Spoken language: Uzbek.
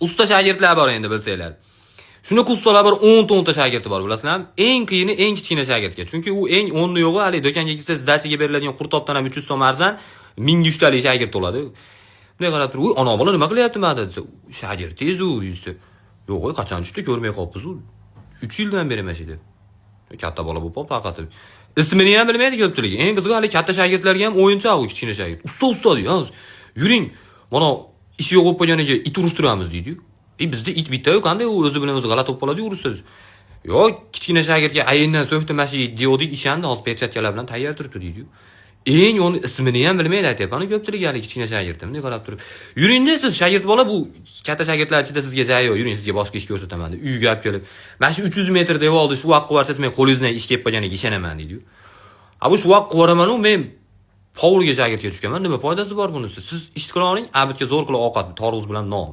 Usta shogirdlar bor endi, bilsanglar. Shunaqa ustalar bor, 10 ta 10 ta shogirdi bor, bilasizlarmi? Eng qiyini eng kichkina shogirdga. Chunki u eng o'nni yo'g'i, hali do'konga kirsa, сдача ga beriladigan qurtobdan ham 300 so'm arzon, 1000 ga uchtalik shogird bo'ladi. Bunday qarab turib, "Uy, ana bola nima qilyapti mana?" desa, "Shogirdingiz u", desa, "Yo'q, qachon tushdi, ko'rmay qolibmiz u. 3 yildan beri mana shu yerda." Katta bola bo'lib qolibdi haqiqatda. Ismini ham bilmaydi ko'pchilik. Eng qizig'i, hali katta shogirdlarga ham o'yinchoq u kichkina shogird. "Usta, usta", deydi. "Yuring, mana ishi yo'q bo'lib qolganiga it urishtiramiz", deydi. "E, bizda it bitta-yu, qanday u o'zi bilan o'zi g'alati bo'lib qoladi urishsa?" "Yo'q, kichkina shogirdga ayindan so'kdi, mana shu degandik, ishandi, hozir perchatkalar bilan tayyor turibdi", deydi. Eng uni ismini ham bilmaydi, aytyapman ko'pchilik hali kichkina shogird. Bunday qarab turib, "Yuringda siz, shogird bola, bu katta shogirdlar ichida sizga joyi yo'q, yuring, sizga boshqa ish ko'rsataman", deb uyga olib kelib, "Mana shu 300 metr devorni shu vaqt qilib yuborsangiz, men qo'lingizdan ish kelib qolganiga ishonaman", deydi. "A, bu shu vaqt qilib yuboraman-u, men повар ga shogirdga tushganman, nima foydasi bor bunisi? Siz ish qila oling, обед ga zo'r qilib ovqat, tarvuz bilan non."